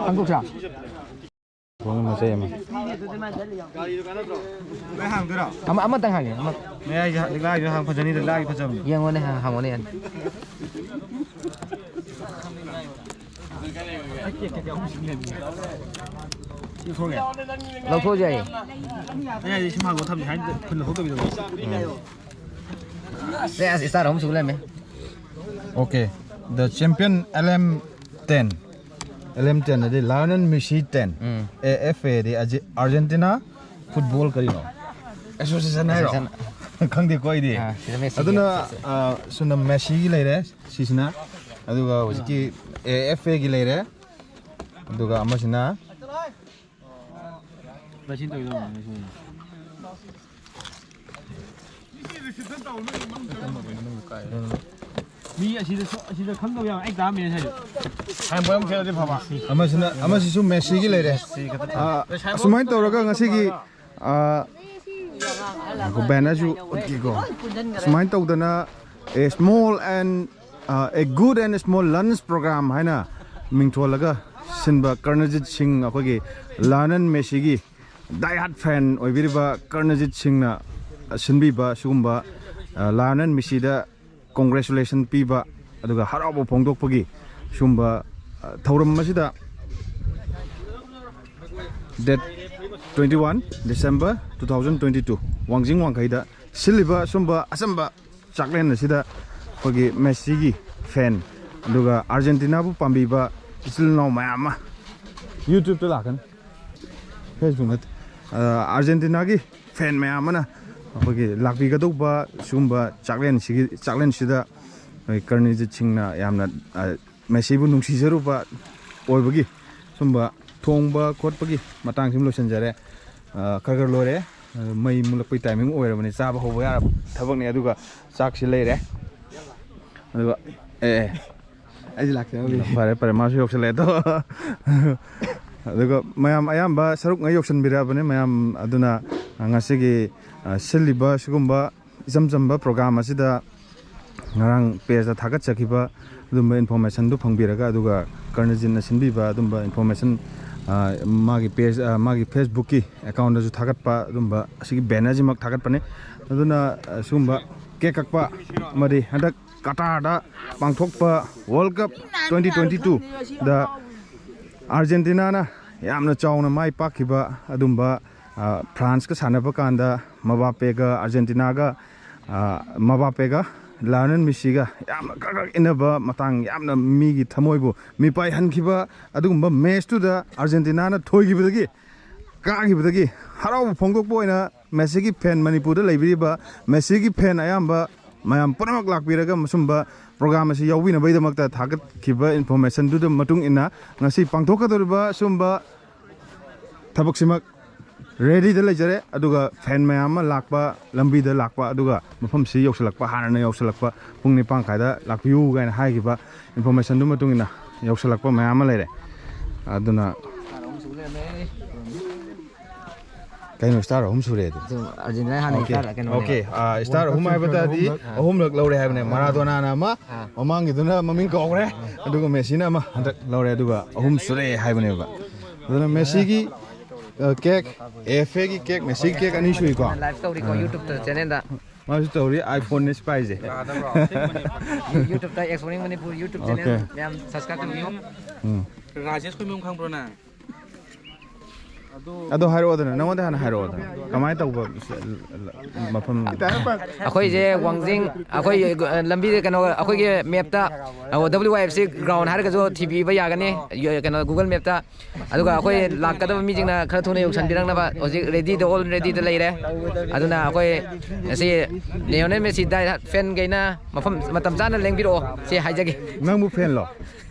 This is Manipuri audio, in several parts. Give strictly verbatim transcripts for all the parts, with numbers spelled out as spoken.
ꯍꯥꯡꯗꯣꯛꯁꯤꯔꯥ? ꯊꯣꯡ ꯃꯆꯩ ꯑꯃ꯫ ꯂꯣꯏ ꯍꯥꯡꯗꯣꯏꯔꯣ? ꯑꯃ, ꯑꯃꯇꯪ ꯍꯥꯡꯒꯦ, ꯑꯃ꯫ ꯃꯌꯥꯏꯁꯦ ꯂꯤꯛꯂꯥꯒꯤꯗꯣ ꯍꯥꯡ ꯐꯖꯅꯤ, ꯂꯤꯛꯂꯥꯒꯤ ꯐꯖꯕꯅꯤ꯫ ꯌꯦꯡꯉꯣꯅꯦ, ꯍꯥꯡ-, ꯍꯥꯡꯉꯣꯅꯦ꯫ ꯁꯤ ꯂꯧꯊꯣꯛꯑꯒꯦ꯫ ꯂꯧꯊꯣꯛꯑꯁꯨ ꯌꯥꯏꯌꯦ꯫ ꯑꯩ ꯍꯥꯏꯗꯤ ꯁꯤ ꯍꯥꯡꯗꯣꯛ ꯊꯝꯁꯦ ꯍꯥꯏꯅ ꯐꯨꯜ ꯂꯧꯊꯣꯛꯇꯕꯤꯗ꯫ ꯎꯝ꯫ ꯁꯦꯁ, star ꯑꯍꯨꯝ ꯁꯨ ꯂꯩꯔꯝꯃꯦ꯫ Okay, the champion L M ten, L M ten ꯑꯗꯤ Lionel Messi ten, um. A F A ꯗꯤ ꯑꯖꯤ-, Argentina football ꯀꯔꯤꯅꯣ? Association ꯍꯥꯏꯔꯣ? Association꯫ ꯈꯪꯗꯦꯀꯣ ꯑꯩꯗꯤ꯫ ꯑꯥ, ꯁꯤꯗ Messi ꯑꯗꯨꯅ, ꯒꯤ ꯑꯥ, ꯁꯨꯝꯅ Messi ꯒꯤ ꯂꯩꯔꯦ, ꯁꯤꯁꯤꯅ꯫ ꯑꯗꯨꯒ ꯍꯧꯖꯤꯛꯀꯤ A F A ꯒꯤ ꯂꯩꯔꯦ꯫ ꯑꯗꯨꯒ ꯑꯃꯁꯤꯅ ꯃꯁꯤ ꯇꯧꯗꯧꯕꯅꯦ, ꯁꯤ꯫ ꯃꯤ ꯑꯁꯤꯗ ꯁꯣ-, ꯑꯁꯤꯗ ꯈꯪꯗꯕ ꯌꯥꯝ ꯑꯩ ꯇꯥꯔꯝꯃꯦ ꯉꯁꯥꯏ꯫ ꯍꯥꯏꯕ ꯑꯃ ꯊꯦꯡꯅꯗꯤ ꯐꯕ꯫ ꯑꯃꯁꯤꯅ, ꯑꯃꯁꯤꯁꯨ Messi ꯒꯤ ꯂꯩꯔꯦ꯫ ꯑꯥ, ꯑꯁꯨꯃꯥꯏꯅ ꯇꯧꯔꯒ ꯉꯁꯤꯒꯤ, ꯑꯥ, ꯉꯥꯏꯈꯣ, banner ꯁꯨ ꯎꯠꯀꯦꯀꯣ꯫ ꯁꯨꯃꯥꯏꯅ ꯇꯧꯗꯅ, a small and, ah, a good and small lunch program ꯍꯥꯏꯅ ꯃꯤꯡꯊꯣꯜꯂꯒ ꯁꯤꯟꯕ ꯀꯔꯅꯖꯤꯠ ꯁꯤꯡ, ꯑꯩꯈꯣꯏꯒꯤ Lionel Messi ꯒꯤ die hard fan ꯑꯣꯏꯕꯤꯔꯤꯕ ꯀꯔꯅꯖꯤꯠ ꯁꯤꯡꯅ ꯁꯤꯟꯕꯤꯕ ꯁꯤꯒꯨꯝꯕ, ꯑ, Lionel Messi ꯗ congratulation ꯄꯤꯕ, ꯑꯗꯨꯒ ꯍꯔꯥꯎꯕ ꯐꯣꯡꯗꯣꯛꯄꯒꯤ ꯁꯤꯒꯨꯝꯕ, ꯑ, ꯊꯧꯔꯝ ꯑꯁꯤꯗ date twenty one December two thousand twenty two, ꯋꯥꯡꯖꯤꯡ ꯋꯥꯡꯈꯩꯗ ꯁꯤꯜꯂꯤꯕ ꯁꯤꯒꯨꯝꯕ ꯑꯆꯝꯕ ꯆꯥꯛꯂꯦꯟ ꯑꯁꯤꯗ ꯑꯩꯈꯣꯏꯒꯤ Messi ꯒꯤ fan, ꯑꯗꯨꯒ Argentina ꯕꯨ ꯄꯥꯝꯕꯤꯕ ꯏꯆꯤꯜ ꯏꯅꯥꯎ ꯃꯌꯥꯝ ꯑꯃ, YouTube ꯇ ꯂꯥꯛꯀꯅꯤ, Facebook ꯅꯠꯇꯦ, ꯑ, Argentina ꯒꯤ fan ꯃꯌꯥꯝ ꯑꯃꯅ ꯑꯩꯈꯣꯏꯒꯤ ꯂꯥꯛꯄꯤꯒꯗꯧꯕ ꯁꯤꯒꯨꯝꯕ ꯆꯥꯛꯂꯦꯟꯁꯤꯒꯤ, ꯆꯥꯛꯂꯦꯟꯁꯤꯗ ꯑꯩꯈꯣꯏ ꯀꯔꯅꯖꯤꯠ ꯁꯤꯡꯅ ꯌꯥꯝꯅ, ꯑ, Messi ꯕꯨ ꯅꯨꯡꯁꯤꯖꯔꯨꯕ ꯑꯣꯏꯕꯒꯤ ꯁꯨꯝꯕ ꯊꯣꯡꯕ ꯈꯣꯠꯄꯒꯤ ꯃꯇꯥꯡꯁꯤꯃ ꯂꯣꯏꯁꯤꯟꯖꯔꯦ꯫ ꯑ, ꯈꯔ ꯈꯔ ꯂꯣꯏꯔꯦ꯫ ꯑ, ꯃꯩ ꯃꯨꯠꯂꯛꯄꯒꯤ timing ꯑꯣꯏꯔꯕꯅꯤ, ꯆꯥꯕ ꯍꯧꯕ ꯌꯥꯔꯕ ꯊꯕꯛꯅꯤ꯫ ꯑꯗꯨꯒ ꯆꯥꯛꯁꯤ ꯂꯩꯔꯦ꯫ ꯑꯗꯨꯒ, ꯑꯦ, ꯑꯦ꯫ ꯑꯩꯁꯨ ꯂꯥꯛꯆꯔꯝꯃꯤ꯫ ꯐꯔꯦ, ꯐꯔꯦ, ꯃꯥꯁꯨ ꯌꯧꯁꯜꯂꯛꯑꯦ ꯑꯗꯣ꯫ ꯑꯗꯨꯒ ꯃꯌꯥꯝ ꯑꯌꯥꯝꯕ ꯁꯔꯨꯛ ꯉꯩ ꯌꯧꯁꯟꯕꯤꯔꯛꯑꯕꯅꯤ ꯃꯌꯥꯝ꯫ ꯑꯗꯨꯅ ꯉꯁꯤꯒꯤ, ꯑ, ꯁꯤꯜꯂꯤꯕ ꯁꯤꯒꯨꯝꯕ ꯏꯆꯝ ꯆꯝꯕ program ꯑꯁꯤꯗ ꯉꯔꯥꯡ page ꯇ ꯊꯥꯒꯠꯆꯈꯤꯕ ꯑꯗꯨꯝꯕ ꯏꯟꯐꯣꯔꯃꯦꯁꯟꯗꯨ ꯐꯪꯕꯤꯔꯒ, ꯑꯗꯨꯒ ꯀꯔꯅꯖꯤꯠꯅ ꯁꯤꯟꯕꯤꯕ ꯑꯗꯨꯝꯕ ꯏꯟꯐꯣꯔꯃꯦꯁꯟ, ꯑ, ꯃꯥꯒꯤ ꯄꯦꯖ, ꯑ, ꯃꯥꯒꯤ ꯐꯦꯁꯕꯨꯛꯀꯤ ꯑꯦꯀꯥꯎꯟꯗꯁꯨ ꯊꯥꯒꯠꯄ ꯑꯗꯨꯝꯕ ꯑꯁꯤꯒꯤ ꯕꯦꯅꯔꯁꯤꯃꯛ ꯊꯥꯒꯠꯄꯅꯤ꯫ ꯑꯗꯨꯅ, ꯑ, ꯁꯤꯒꯨꯝꯕ ꯀꯦꯛ ꯀꯛꯄ ꯑꯃꯗꯤ ꯍꯟꯗꯛ ꯀꯇꯥꯔꯗ ꯄꯥꯡꯊꯣꯛꯄ ꯋꯥꯔꯜ ꯀꯞ ꯇ꯭ꯋꯦꯟꯇꯤ ꯇ꯭ꯋꯦꯟꯇꯤ ꯇꯨꯗ ꯑꯥꯔꯖꯦꯟꯇꯤꯅꯥꯅ ꯌꯥꯝꯅ ꯆꯥꯎꯅ ꯃꯥꯏ ꯄꯥꯛꯈꯤꯕ ꯑꯗꯨꯝꯕ, ꯑ, ꯐ꯭ꯔꯥꯟꯁꯀ ꯁꯥꯟꯅꯕ ꯀꯥꯟꯗ ꯃꯕꯥꯄꯦꯒ ꯑꯥꯔꯖꯦꯟꯇꯤꯅꯥꯒ, ꯑ, ꯃꯕꯥꯄꯦꯒ ꯂꯥꯌꯣꯅꯦꯜ ꯃꯦꯁꯤꯒ ꯌꯥꯝꯅ ꯈꯔ ꯈꯔ ꯏꯟꯅꯕ ꯃꯇꯥꯡ, ꯌꯥꯝꯅ ꯃꯤꯒꯤ ꯊꯃꯣꯏꯕꯨ ꯃꯤꯄꯥꯏꯍꯟꯈꯤꯕ ꯑꯗꯨꯒꯨꯝꯕ ꯃꯦꯠꯁꯇꯨꯗ ꯑꯥꯔꯖꯦꯟꯇꯤꯅꯥꯅ ꯊꯣꯏꯈꯤꯕꯗꯒꯤ, ꯀꯥꯈꯤꯕꯗꯒꯤ ꯍꯔꯥꯎꯕ ꯐꯣꯡꯗꯣꯛꯄ ꯑꯣꯏꯅ ꯃꯦꯁꯤꯒꯤ ꯐꯦꯟ, ꯃꯅꯤꯄꯨꯔꯗ ꯂꯩꯕꯤꯔꯤꯕ ꯃꯦꯁꯤꯒꯤ ꯐꯦꯟ ꯑꯌꯥꯝꯕ ꯃꯌꯥꯝ ꯄꯨꯝꯅꯃꯛ ꯂꯥꯛꯄꯤꯔꯒ ꯃꯁꯨꯝꯕ ꯄ꯭ꯔꯣꯒ꯭ꯔꯥꯝ ꯑꯁꯤ ꯌꯥꯎꯕꯤꯅꯕꯒꯤꯗꯃꯛꯇ ꯊꯥꯒꯠꯈꯤꯕ ꯏꯟꯐꯣꯔꯃꯦꯁꯟꯗꯨꯗ ꯃꯇꯨꯡ ꯏꯟꯅ ꯉꯁꯤ ꯄꯥꯡꯊꯣꯛꯀꯗꯧꯔꯤꯕ ꯁꯨꯝꯕ ꯊꯕꯛꯁꯤꯃꯛ ꯔꯦꯗꯤꯗ ꯂꯩꯖꯔꯦ꯫ ꯑꯗꯨꯒ ꯐꯦꯟ ꯃꯌꯥꯝ ꯑꯃ ꯂꯥꯛꯄ, ꯂꯝꯕꯤꯗ ꯂꯥꯛꯄ, ꯑꯗꯨꯒ ꯃꯐꯝꯁꯤ ꯌꯧꯁꯤꯜꯂꯛꯄ, ꯍꯥꯟꯅꯅ ꯌꯧꯁꯤꯜꯂꯛꯄ ꯄꯨꯡ ꯅꯤꯄꯥꯟ ꯃꯈꯥꯏꯗ ꯂꯥꯛꯄꯤꯌꯨ ꯀꯥꯏꯅ ꯍꯥꯏꯈꯤꯕ ꯏꯟꯐꯣꯔꯃꯦꯁꯟꯗꯨ ꯃꯇꯨꯡ ꯏꯟꯅ ꯌꯧꯁꯤꯜꯂꯛꯄ ꯃꯌꯥꯝ ꯑꯃ ꯂꯩꯔꯦ꯫ ꯑꯗꯨꯅ ꯀꯩꯅꯣ, ꯁ꯭ꯇꯥꯔ ꯑꯍꯨꯝ ꯁꯨꯔꯦ ꯑꯗꯨ? ꯑꯗꯨ ꯑꯥꯔꯖꯦꯟꯇꯤꯅꯥ ꯍꯥꯟꯅ ꯑꯣꯀꯦ, ꯁ꯭ꯇꯥꯔ ꯀꯩꯅꯣꯅꯦꯕ꯫ ꯑꯣꯀꯦ, ꯑꯥ, ꯁ꯭ꯇꯥꯔ ꯑꯍꯨꯝ ꯍꯥꯏꯕ ꯇꯥꯔꯗꯤ ꯑꯍꯨꯝꯂꯛ ꯂꯧꯔꯦ ꯍꯥꯏꯕꯅꯦ꯫ ꯃꯔꯥꯗꯣꯅꯥꯅ ꯑꯃ, ꯑꯥ꯫ ꯃꯃꯥꯡꯒꯤꯗꯨꯅ ꯃꯃꯤꯡ ꯀꯥꯎꯈ꯭ꯔꯦ, ꯑꯗꯨꯒ ꯃꯦꯁꯤꯅ ꯑꯃ ꯍꯟꯗꯛ ꯂꯧꯔꯦ, ꯑꯗꯨꯒ ꯑꯍꯨꯝ ꯁꯨꯔꯦ ꯍꯥꯏꯕꯅꯦꯕ꯫ ꯑꯗꯨꯅ ꯃꯦꯁꯤꯒꯤ, ꯑ, ꯀꯦꯛ, ꯑꯦꯐ ꯑꯦꯒꯤ ꯀꯦꯛ, ꯃꯦꯁꯤꯒꯤ ꯀꯦꯛ ꯑꯅꯤ ꯁꯨꯏꯀꯣ꯫ ꯂꯥꯏꯚ ꯇꯧꯔꯤꯀꯣ, ꯑꯥ꯫ YouTube ꯇ ꯆꯦꯅꯦꯜꯗ꯫ ꯃꯥꯁꯨ ꯇꯧꯔꯤ, iPhone ꯅꯦ ꯄꯥꯏꯁꯦ꯫ YouTube ꯇ Exploring Manipur YouTube channel okay. ꯃꯌꯥꯝ subscribe ꯇꯧꯕꯤꯌꯨ꯫ ꯎꯝ꯫ ꯔꯥꯖꯦꯁ ꯈꯣꯏꯃꯌꯨꯝ ꯈꯪꯕ꯭ꯔꯣ ꯅꯪ? ꯑꯗꯣ ꯍꯥꯏꯔꯛꯑꯣꯗꯅ, ꯅꯉꯣꯟꯗ ꯍꯥꯟꯅ ꯍꯥꯏꯔꯛꯑꯣꯗꯅ, ꯀꯃꯥꯏꯅ ꯇꯧꯕ ꯃꯐꯝ? ꯑꯩꯈꯣꯏꯁꯦ ꯋꯥꯡꯖꯤꯡ, ꯑꯩꯈꯣꯏ, ꯑ, ꯂꯝꯕꯤꯗ ꯀꯩꯅꯣ, ꯑꯩꯈꯣꯏꯒꯤ ꯃꯦꯞꯇ, ꯑ, W Y F C ground ꯍꯥꯏꯔꯒꯁꯨ ꯊꯤꯕꯤꯕ ꯌꯥꯒꯅꯤ, ꯌ-, ꯀꯩꯅꯣ, Google ꯃꯦꯞꯇ꯫ ꯑꯗꯨꯒ ꯑꯩꯈꯣꯏ ꯂꯥꯛꯀꯗꯕ ꯃꯤꯁꯤꯡꯅ ꯈꯔ ꯊꯨꯅ ꯌꯧꯁꯤꯟꯕꯤꯔꯛꯅꯕ ꯍꯧꯖꯤꯛ ready ꯗ, all ready ꯗ ꯂꯩꯔꯦ꯫ ꯑꯗꯨꯅ ꯑꯩꯈꯣꯏ ꯉꯁꯤ Lionel Messi die hard fan ꯈꯩꯅ ꯃꯐꯝ ꯃꯇꯝ ꯆꯥꯅ ꯂꯦꯡꯕꯤꯔꯛꯑꯣ, ꯁꯤ ꯍꯥꯏꯖꯒꯦ꯫ ꯅꯪꯕꯨ ꯐꯦꯟꯂꯣ?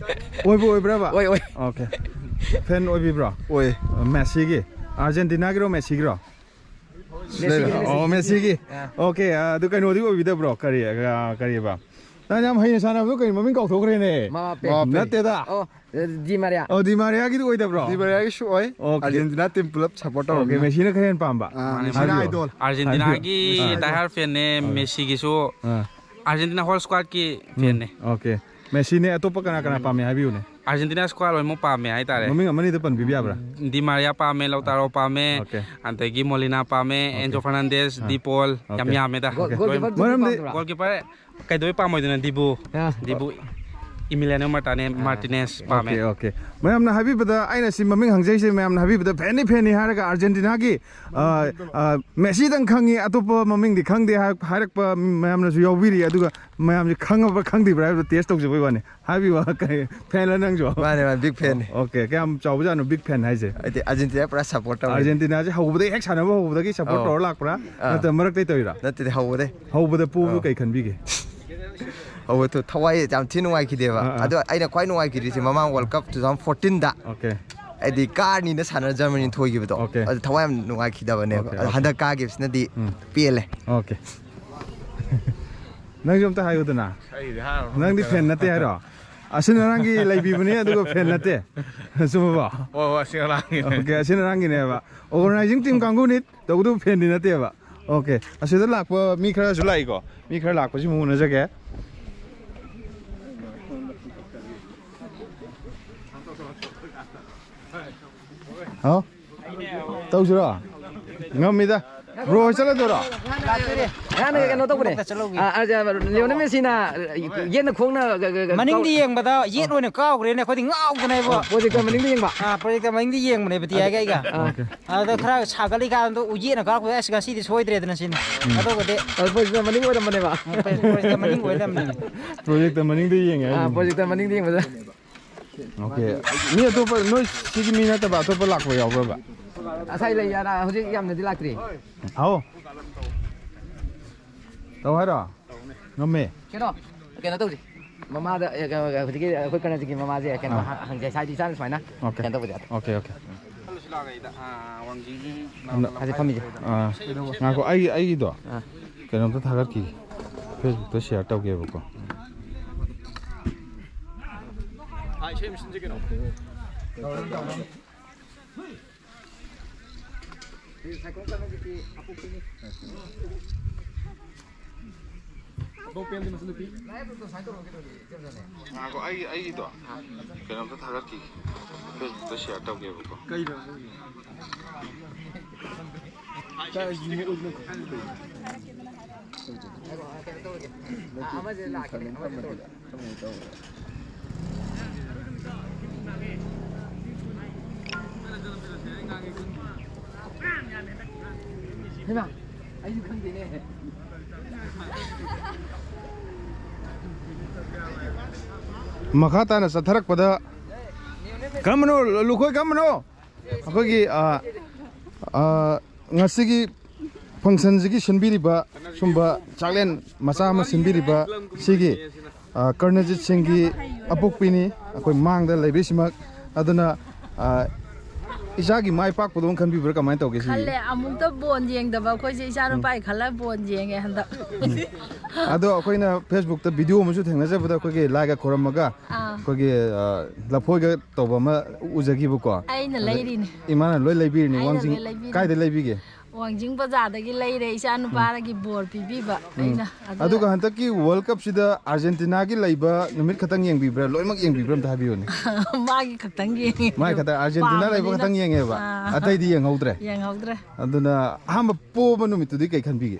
ꯑꯣꯏꯕꯨ ꯑꯣꯏꯕ꯭ꯔꯕ? ꯑꯣꯏ, ꯑꯣꯏ꯫ ꯑꯣꯀꯦ꯫ ꯐꯦꯟ ꯑꯣꯏꯕꯤꯕ꯭ꯔꯣ? ꯑꯣꯏ꯫ ꯃꯦꯁꯤꯒꯤ? ꯑꯥꯔꯖꯦꯟꯇꯤꯅꯥꯒꯤꯔꯣ, ꯃꯦꯁꯤꯒꯤꯔꯣ? ꯃꯦꯁꯤꯒꯤ, ꯑꯣ, ꯃꯦꯁꯤꯒꯤ꯫ ꯃꯦꯁꯤꯒꯤ꯫ ꯑꯥ꯫ ꯑꯣꯀꯦ, ꯑꯥ, ꯑꯗꯨ ꯀꯩꯅꯣꯗꯤ ꯑꯣꯏꯕꯤꯗꯕ꯭ꯔꯣ? ꯀꯔꯤ, ꯑꯥ, ꯀꯔꯤꯕ? ꯅꯪ ꯌꯥꯝ ꯍꯩꯅ ꯁꯥꯟꯅꯕꯗꯣ ꯀꯔꯤ ꯃꯃꯤꯡ ꯀꯥꯎꯊꯣꯛꯈ꯭ꯔꯦꯅꯦ? ꯃꯕꯥꯄꯦ꯫ ꯃꯕꯥꯄꯦ꯫ ꯅꯠꯇꯦꯗ꯫ ꯑꯣ, ꯗꯤ ꯃꯥꯔꯤꯌꯥ꯫ ꯑꯣ, ꯗꯤ ꯃꯥꯔꯤꯌꯥꯒꯤꯗꯤ ꯑꯣꯏꯗꯕ꯭ꯔꯣ? ꯗꯤ ꯃꯥꯔꯤꯌꯥꯒꯤꯁꯨ ꯑꯣꯏ꯫ ꯑꯣꯀꯦ꯫ ꯑꯥꯔꯖꯦꯟꯇꯤꯅꯥ team ꯄꯨꯂꯞ support ꯑꯣꯀꯦ, ꯇꯧꯔꯝꯃꯤꯅ꯫ ꯃꯦꯁꯤꯅ ꯈꯔ ꯍꯦꯟꯅ ꯄꯥꯝꯕ? ꯑꯥ, ꯃꯥꯅꯦ, ꯃꯦꯁꯤꯅ ꯃꯥꯅꯦ꯫ Idol꯫ ꯑꯥꯔꯖꯦꯟꯇꯤꯅꯥꯒꯤ ꯑꯥ꯫ Die hard fan ꯅꯦ, ꯑꯥ꯫ ꯃꯦꯁꯤꯒꯤꯁꯨ꯫ ꯑꯥ꯫ ꯑꯥꯔꯖꯦꯟꯇꯤꯅꯥ whole squad ꯀꯤ ꯎꯝ, fan ꯅꯦ꯫ ꯑꯣꯀꯦ꯫ ꯃꯦꯁꯤꯅꯦ, ꯑꯇꯣꯞꯄ ꯀꯅꯥ ꯀꯅꯥ ꯄꯥꯝꯃꯦ ꯍꯥꯏꯕꯤꯌꯨꯅꯦ꯫ ꯑꯥꯔꯖꯦꯟꯇꯤꯅꯥ ꯁ꯭ꯀ꯭ꯋꯥꯗ ꯂꯣꯏꯅꯃꯛ ꯄꯥꯝꯃꯦ ꯍꯥꯏꯇꯥꯔꯦ꯫ ꯃꯃꯤꯡ ꯑꯃꯅꯤꯗ ꯄꯟꯕꯤꯕ ꯌꯥꯕ꯭ꯔꯥ? ꯗꯤ ꯃꯥꯔꯤꯌꯥ ꯄꯥꯝꯃꯦ, ꯂꯧꯇꯥꯔꯣ ꯄꯥꯝꯃꯦ, ꯑꯣꯀꯦ꯫ ꯑꯗꯒꯤ ꯃꯣꯂꯤꯅꯥ ꯄꯥꯝꯃꯦ, ꯑꯣꯀꯦ꯫ ꯑꯦꯟꯖꯣ ꯐꯔꯅꯥꯟꯗꯦꯁ, ꯑꯥ꯫ ꯗꯤ ꯄꯣꯜ, ꯌꯥꯝ ꯑꯣꯀꯦ꯫ ꯌꯥꯝꯃꯦꯗ꯫ ꯒꯣꯜ-, ꯒꯣꯜꯀꯤꯄꯔ ꯃꯔꯝꯗꯤ ꯄꯥꯝꯗ꯭ꯔꯣ? ꯒꯣꯜꯀꯤꯄꯔ ꯀꯩꯗꯧꯕꯩ ꯄꯥꯝꯃꯣꯏꯗꯣꯏꯅꯣ? ꯗꯤꯕꯨ, ꯑꯥ꯫ ꯗꯤꯕꯨ, ꯏꯃꯤꯂꯤꯌꯥꯅꯣ ꯃꯥꯔꯇꯥꯅꯦ-, ꯑꯥ꯫ ꯃꯥꯔꯇꯤꯅꯦꯁ ꯄꯥꯝꯃꯦ꯫ Okay, okay. ꯃꯌꯥꯝꯅ ꯍꯥꯏꯕꯤꯕꯗ ꯑꯩꯅ ꯁꯤ ꯃꯃꯤꯡ ꯍꯪꯖꯩꯁꯦ, ꯃꯌꯥꯝꯅ ꯍꯥꯏꯕꯤꯕꯗ ꯐꯦꯟꯅꯤ, ꯐꯦꯟꯅꯤ ꯍꯥꯏꯔꯒ ꯑꯥꯔꯖꯦꯟꯇꯤꯅꯥꯒꯤ, ꯑ, ꯑ, ꯃꯦꯁꯤꯗꯪ ꯈꯪꯉꯤ, ꯑꯇꯣꯞꯄ ꯃꯃꯤꯡꯗꯤ ꯈꯪꯗꯦ ꯍꯥꯏ-, ꯍꯥꯏꯔꯛꯄ ꯃꯌꯥꯝꯅꯁꯨ ꯌꯥꯎꯕꯤꯔꯤ꯫ ꯑꯗꯨꯒ ꯃꯌꯥꯝꯁꯦ ꯈꯪꯉꯕ꯭ꯔꯥ ꯈꯪꯗ꯭ꯔꯤꯕ꯭ꯔꯥ ꯍꯥꯏꯕꯗꯣ ꯇꯦꯁ ꯇꯧꯖꯕꯩ ꯋꯥꯅꯤ꯫ ꯍꯥꯏꯕꯤꯌꯨ, ꯀꯩ, ꯐꯦꯟꯂ ꯅꯪꯁꯨ? ꯃꯥꯅꯦ, ꯃꯥꯅꯦ, ꯕꯤꯒ ꯐꯦꯟꯅꯤ꯫ ꯑꯣꯀꯦ, ꯀꯌꯥꯝ ꯆꯥꯎꯕꯖꯥꯠꯅꯣ ꯕꯤꯒ ꯐꯦꯟ ꯍꯥꯏꯁꯦ? ꯍꯥꯏꯗꯤ ꯑꯥꯔꯖꯦꯟꯇꯤꯅꯥ ꯄꯨꯔꯥ ꯁꯞꯄꯣꯔꯠ ꯇꯧꯔꯦ꯫ ꯑꯥꯔꯖꯦꯟꯇꯤꯅꯥꯁꯦ ꯍꯧꯕꯗꯒꯤ, ꯍꯦꯛ ꯁꯥꯟꯅꯕ ꯍꯧꯕꯗꯒꯤ ꯁꯞꯄꯣꯔꯠ ꯑꯧ꯫ ꯇꯧꯔ ꯂꯥꯛꯄ꯭ꯔꯥ? ꯑꯥ꯫ ꯅꯠꯇ꯭ꯔ ꯃꯔꯛꯇꯩ ꯇꯧꯔꯤꯔꯥ? ꯅꯠꯇꯦ, ꯍꯧꯕꯗꯩ꯫ ꯍꯧꯕꯗ ꯄꯣꯕꯗꯣ ꯑꯧ꯫ ꯀꯩ ꯈꯟꯕꯤꯒꯦ? ꯍꯧꯕꯗ ꯊꯋꯥꯏ ꯌꯥꯝ ꯊꯤ ꯅꯨꯡꯉꯥꯏꯈꯤꯗꯦꯕ꯫ ꯑꯥ, ꯑꯥ꯫ ꯑꯗꯣ ꯑꯩꯅ ꯈ꯭ꯋꯥꯏ ꯅꯨꯡꯉꯥꯏꯈꯤꯗ꯭ꯔꯤꯁꯦ ꯃꯃꯥꯡ ꯋꯥꯔꯜ ꯀꯞ ꯇꯨ ꯊꯥꯎꯖꯟ ꯐꯣꯔꯇꯤꯟꯗ꯫ ꯑꯣꯀꯦ꯫ ꯍꯥꯏꯗꯤ ꯀꯥꯔꯅꯤꯅ ꯁꯥꯟꯅꯔ ꯖꯔꯃꯅꯤ ꯊꯣꯏꯈꯤꯕꯗꯣ꯫ ꯑꯣꯀꯦ꯫ ꯑꯗꯣ ꯊꯋꯥꯏ ꯌꯥꯝ ꯅꯨꯡꯉꯥꯏꯈꯤꯗꯕꯅꯦꯕ꯫ ꯑꯣꯀꯦ, ꯑꯗꯣ ꯑꯣꯀꯦ꯫ ꯍꯟꯗꯛ ꯀꯥꯈꯤꯕꯁꯤꯅꯗꯤ ꯎꯝ꯫ ꯄꯦꯜꯂꯦ꯫ ꯑꯣꯀꯦ꯫ ꯅꯪꯁꯨ ꯑꯝꯇ ꯍꯥꯏꯌꯨꯗꯅ꯫ ꯑꯩꯗꯤ ꯍꯥꯏꯔꯣ꯫ ꯅꯪꯗꯤ ꯐꯦꯟ ꯅꯠꯇꯦ ꯍꯥꯏꯔꯣ? ꯑꯁꯤꯟ ꯑꯔꯥꯡꯒꯤ ꯂꯩꯕꯤꯕꯅꯤ, ꯑꯗꯨꯒ ꯐꯦꯟ ꯅꯠꯇꯦ꯫ ꯆꯨꯝꯃꯕꯣ? ꯍꯣꯏ, ꯍꯣꯏ, ꯑꯁꯤꯟ ꯑꯔꯥꯡꯒꯤꯅꯦ꯫ ꯑꯣꯀꯦ, ꯑꯁꯤꯟ ꯑꯔꯥꯡꯒꯤꯅꯦꯕ꯫ ꯑꯣꯔꯒꯅꯥꯏꯖꯤꯡ ꯇꯤꯝ ꯀꯥꯡꯕꯨꯅꯤ, ꯇꯧꯕꯇꯕꯨ ꯐꯦꯟꯗꯤ ꯅꯠꯇꯦꯕ꯫ ꯑꯣꯀꯦ, ꯑꯁꯤꯗ ꯂꯥꯛꯄ ꯃꯤ ꯈꯔꯁꯨ ꯂꯥꯛꯏꯀꯣ꯫ ꯃꯤ ꯈꯔ ꯂꯥꯛꯄꯁꯤ ꯑꯃꯨꯛ ꯎꯅꯖꯒꯦ꯫ ꯍꯥꯎ? ꯇꯧꯁꯤꯔꯣ? ꯉꯝꯃꯤꯗ꯫ ꯕ꯭ꯔꯣ ꯍꯣꯏ ꯆꯠꯂꯗꯣꯏꯔꯣ? ꯉꯔꯥꯡꯅ ꯀꯩꯅꯣ ꯇꯧꯕꯅꯦ꯫ ꯆꯠꯂꯧꯒꯦ꯫ ꯑꯥ, ꯑꯥ, ꯂꯤꯌꯣꯅꯦꯜ ꯃꯦꯁꯤꯅ ꯌꯦꯠꯅ ꯈꯣꯡꯅ ꯒ-, ꯒ-, ꯒ-, ꯃꯅꯤꯡꯗꯤ ꯀꯥꯎ- ꯌꯦꯡꯕꯗ ꯌꯦꯠ ꯑꯣꯏꯅ ꯀꯥꯎꯈ꯭ꯔꯦꯅꯦ, ꯑꯩꯈꯣꯏꯗꯤ ꯉꯥꯎꯗꯅ ꯏꯕꯣ꯫ ꯑꯣ, ꯄ꯭ꯔꯣꯖꯦꯛꯇꯔ ꯃꯅꯤꯡꯗ ꯌꯦꯡꯕ? ꯑꯥ, ꯄ꯭ꯔꯣꯖꯦꯛꯇꯔ ꯃꯅꯤꯡꯗ ꯌꯦꯡꯕꯅꯦꯕ, ꯇꯤꯌꯥꯒꯤ ꯑꯩꯒ꯫ ꯑꯥ꯫ ꯑꯣꯀꯦ꯫ ꯑꯗꯨꯗ ꯈꯔ ꯁꯥꯒꯠꯂꯤꯀꯥꯟꯗ ꯎ ꯌꯦꯠꯅ ꯀꯥꯎꯔꯛꯄꯗ, "ꯑꯁ, ꯉꯁꯤꯗꯤ ꯁꯣꯏꯗ꯭ꯔꯦꯗꯅ" ꯁꯤꯅꯤ꯫ ꯎꯝ꯫ ꯑꯗꯨꯒꯗꯤ ꯑ, ꯄ꯭ꯔꯣꯖꯦꯛꯇꯔ ꯃꯅꯤꯡ ꯑꯣꯏꯔꯝꯕꯅꯦꯕ꯫ ꯎꯝ, ꯄ꯭ꯔꯣꯖꯦꯛꯇꯔ ꯃꯅꯤꯡ ꯑꯣꯏ ꯂꯩꯔꯝꯃꯦ꯫ ꯄ꯭ꯔꯣꯖꯦꯛꯇꯔ ꯃꯅꯤꯡꯗ ꯌꯦꯡꯉꯦ ꯑꯥ, ꯍꯥꯏꯁꯤꯅꯤ꯫ ꯄ꯭ꯔꯣꯖꯦꯛꯇꯔ ꯃꯅꯤꯡꯗ ꯌꯦꯡꯕꯗ꯫ ꯑꯣꯀꯦ꯫ ꯃꯤ ꯑꯇꯣꯞꯄ, ꯅꯣꯏ ꯁꯤꯒꯤ ꯃꯤ ꯅꯠꯇꯕ ꯑꯇꯣꯞꯄ ꯂꯥꯛꯄ ꯌꯥꯎꯕ꯭ꯔꯕ? ꯉꯁꯥꯏ ꯂꯩ, ꯑꯅꯥ ꯍꯧꯖꯤꯛ ꯌꯥꯝꯅꯗꯤ ꯂꯥꯛꯇ꯭ꯔꯤ꯫ ꯍꯥꯎ꯫ ꯇꯧ ꯍꯥꯏꯔꯣ? ꯉꯝꯃꯦ꯫ ꯀꯩꯅꯣ? ꯀꯩꯅꯣ ꯇꯧꯁꯤ꯫ ꯃꯃꯥꯗ, ꯑꯦ, ꯀꯩꯅꯣ, ꯍꯧꯖꯤꯛꯀꯤ ꯑꯩꯈꯣꯏ ꯀꯔꯅꯖꯤꯠꯀꯤ ꯃꯃꯥꯁꯦ ꯀꯩꯅꯣ ꯑꯥ꯫ ꯍ-, ꯍꯪꯖꯦ ꯍꯥꯏꯗꯤ ꯏꯆꯥꯅ ꯁꯨꯃꯥꯏꯅ ꯑꯣꯀꯦ꯫ ꯀꯩꯅꯣ ꯇꯧꯕꯁꯦ꯫ Okay, okay. ꯎꯝ꯫ ꯐꯝꯁꯦ, ꯐꯝꯁꯦ꯫ ꯑꯥ, ꯉꯥꯏꯈꯣ, ꯑꯩ, ꯑꯩꯒꯤꯗꯣ ꯑꯥ꯫ ꯀꯩꯅꯣꯝꯇ ꯊꯥꯒꯠꯈꯤꯒꯦ꯫ Facebook-ꯇ share ꯇꯧꯒꯦꯕꯀꯣ꯫ ꯉꯥꯏꯈꯣ, ꯑꯩ, ꯑꯩꯒꯤꯗꯣ ꯀꯩꯅꯣꯝꯇ ꯊꯥꯒꯠꯈꯤꯒꯦ, ꯐꯦꯁꯕꯨꯛꯇ ꯁꯤꯌꯥꯔ ꯇꯧꯒꯦꯕꯀꯣ꯫ ꯀꯩꯅꯣ? ꯍꯩꯃꯥ, ꯑꯩꯁꯨ ꯈꯪꯗꯦꯅꯦ꯫ ꯃꯈꯥ ꯇꯥꯅ ꯆꯠꯊꯔꯛꯄꯗ, ꯀꯔꯝꯕꯅꯣ, ꯂꯨꯈꯣꯏ, ꯀꯔꯝꯕꯅꯣ? ꯑꯩꯈꯣꯏꯒꯤ, ꯑ, ꯑ, ꯉꯁꯤꯒꯤ ꯐꯪꯁꯟꯁꯤꯒꯤ ꯁꯤꯟꯕꯤꯔꯤꯕ, ꯁꯨꯝꯕ ꯆꯥꯛꯂꯦꯟ ꯃꯆꯥ ꯑꯃ ꯁꯤꯟꯕꯤꯔꯤꯕ ꯁꯤꯒꯤ, ꯑ, ꯀꯔꯅꯖꯤꯠ ꯁꯤꯡꯒꯤ ꯑꯄꯣꯛꯄꯤꯅꯤ꯫ ꯑꯩꯈꯣꯏ ꯃꯥꯡꯗ ꯂꯩꯕꯤꯁꯤꯃꯛ꯫ ꯑꯗꯨꯅ, ꯑ, ꯏꯆꯥꯒꯤ ꯃꯥꯏ ꯄꯥꯛꯄꯗꯧꯅ ꯈꯟꯕꯤꯕ꯭ꯔꯥ, ꯀꯃꯥꯏꯅ ꯇꯧꯒꯦ ꯁꯤꯒꯤ? ꯈꯜꯂꯦ꯫ ꯑꯃꯨꯛꯇ ꯕꯣꯟ ꯌꯦꯡꯗꯕ ꯑꯩꯈꯣꯏꯁꯦ ꯏꯆꯥ ꯅꯨꯄꯥꯒꯤ ꯈꯜꯂ ꯕꯣꯟ ꯌꯦꯡꯉꯦ ꯍꯟꯗꯛ꯫ ꯑꯗꯣ ꯑꯩꯈꯣꯏꯅ ꯐꯦꯁꯕꯨꯛꯇ ꯚꯤꯗꯤꯑꯣ ꯑꯃꯁꯨ ꯊꯦꯡꯅꯖꯕꯗ, ꯑꯩꯈꯣꯏꯒꯤ ꯂꯥꯏꯒ ꯈꯣꯏꯔꯝꯃꯒ ꯑꯥ꯫ ꯑꯩꯈꯣꯏꯒꯤ, ꯑ, ꯂꯐꯣꯏꯒ ꯇꯧꯕ ꯑꯃ ꯎꯖꯈꯤꯕꯀꯣ꯫ ꯑꯩꯅ ꯑꯗ ꯂꯩꯔꯤꯅꯦ꯫ ꯏꯃꯥꯅ ꯂꯣꯏ ꯂꯩꯕꯤꯔꯤꯅꯦ꯫ ꯑꯩꯅ ꯋꯥꯡꯖꯤꯡ ꯂꯣꯏ ꯂꯩꯕꯤꯔꯤꯅꯦ꯫ ꯀꯥꯏꯗ ꯂꯩꯕꯤꯒꯦ? ꯋꯥꯡꯖꯤꯡ ꯕꯖꯥꯔꯗꯒꯤ ꯂꯩꯔꯦ, ꯏꯆꯥ ꯎꯝ꯫ ꯅꯨꯄꯥꯒꯤ ꯕꯣꯔ ꯄꯤꯕꯤꯕ ꯎꯝ꯫ ꯑꯩꯅ꯫ ꯑꯗꯨꯒ ꯑꯗꯨꯒ ꯍꯟꯗꯛꯀꯤ ꯋꯥꯔꯜ ꯀꯞꯁꯤꯗ ꯑꯥꯔꯖꯦꯟꯇꯤꯅꯥꯒꯤ ꯂꯩꯕ ꯅꯨꯃꯤꯠ ꯈꯛꯇꯪ ꯌꯦꯡꯕꯤꯕ꯭ꯔꯥ, ꯂꯣꯏꯅꯃꯛ ꯌꯦꯡꯕꯤꯕ꯭ꯔꯥ ꯑꯝꯇ ꯍꯥꯏꯕꯤꯌꯨꯅꯦ? ꯃꯥꯒꯤ ꯈꯛꯇꯪ ꯌꯦꯡꯉꯦ꯫ ꯃꯥꯒꯤ ꯈꯛꯇꯪ, ꯑꯥꯔꯖꯦꯟꯇꯤꯅ ꯂꯩꯕ ꯄꯥꯝꯕꯅꯤꯅ꯫ ꯈꯛꯇꯪ ꯌꯦꯡꯉꯦꯕ? ꯑꯥ꯫ ꯑꯇꯩꯗꯤ ꯌꯦꯡꯍꯧꯗ꯭ꯔꯦ? ꯌꯦꯡꯍꯧꯗ꯭ꯔꯦ꯫ ꯑꯗꯨꯅ ꯑꯍꯥꯟꯕ ꯄꯣꯕ ꯅꯨꯃꯤꯠꯇꯨꯗꯤ ꯀꯩ ꯈꯟꯕꯤꯒꯦ?